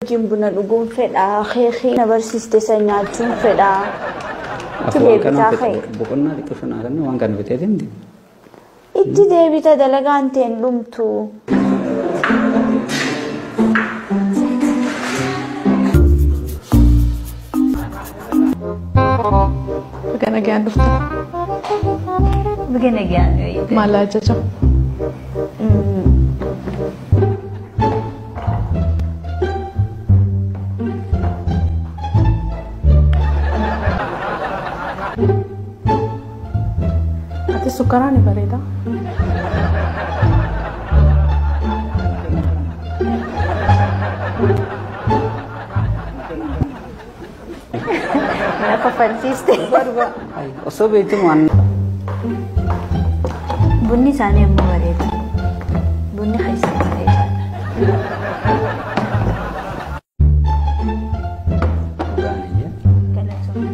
Wajjin buna dhuguun fedhaa, keekii na barsiiste san nyaachuun fedhaa. Itti Waan kana deebitaa ka'e. Boqonnaa xiqqoo shanaa kan waan kana fiteetiin deema. Itti deebita dalagaan teen dhumtu. Baga nagaan dhufte. Baga nagaan dhufte. Maal ajaja? Ati sukkaraa ni bareeda. Na kofalchiiste. Osoo beektu waan Bunni isaanii ammoo bareeda. Bunni keessa bareedaadha. Galatoomna.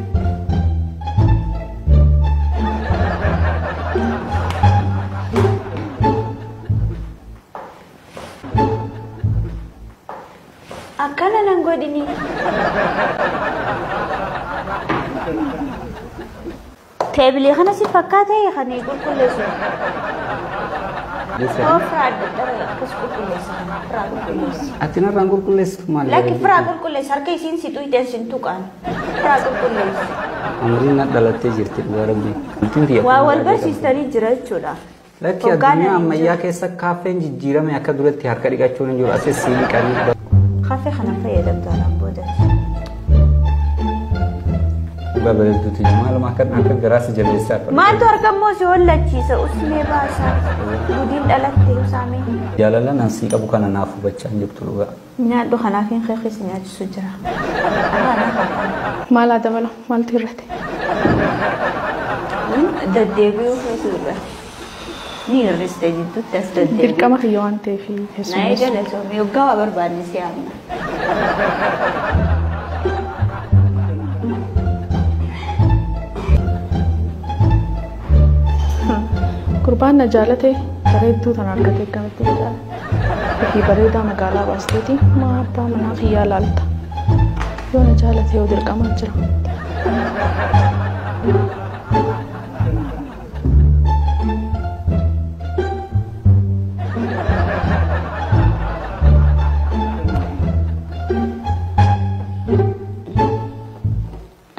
Akkana nan godhini. Teebilee kana si fakkaatee kan qulqulleessu. Oo, firaa adda addaa akkas qulqulleessa kana firaa qulqulleessi. Ati narraan qulqulleessuuf maal? Lakki, firaa qulqulleessi, harka isiin si xuyteen sin tuqaan. Firaa qulqulleessi. Umriin na dhalattee jirti, dhugaa rabbii. Bultiin tiyya Waa wal barsiistanii jira jechuudha. Lakki, addunyaa ammayyaa keessa kaaffeen jijjiirame, akka duratti harka dhiqachuun hin jiru, asis sii dhiqanii. Kaaffee kana fayyadamtaadhaan booda. Dhugaa bareedduuti, maaluma akka akka garaa si jabeessaa. Maaltu harka immoo si hollachiisa, usmee baasaa. Gudiin dhalatte usaamee. Jaalala nan sii qabu kana naaf hubachaa hin jirtu dhugaa. Nyaadhu, kanaaf hin keekis nyaachisu jira. Afaan afaan. Maal haa dabalu? Maaltu hir'ate? Deddeebi'uu feetu irra. Ni hir'iste jidduutti as deddeebi'u. Dirqama kiyya waan ta'eef Na keessummeessu. eegale soomii waggaa waa barbaanne si yaamna. Gurbaan na jaalate bareedduu tana argate akkamitti na jaalate? Ofii bareedaa magaalaa baasteeti maa abbaa manaa kiyyaa laalta? Yoo na jaalate yoo dirqama jira.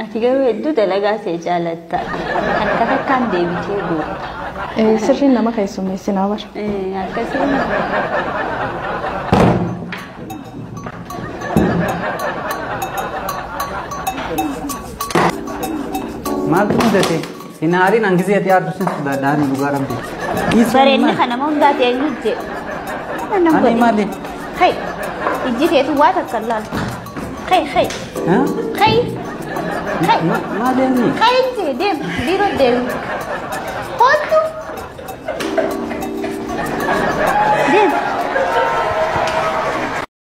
Ati garuu hedduu dalagaa see jaalatta. Harka takkaan deebitee guutta. Sirriin nama keessummeessinaa bara. Akkasiin. Maaltu mudate? Hin aariin, hangizee ati aartu sin sodaadhaan, dhugaa rabbii. Bareedni kana hundaati eenyu jedhu. Ani maali? Hey, ijji keetu waa takka laaltu. Hey, hey, hey, hey. Maali inni? Hey, jee deem, biiroo deemi.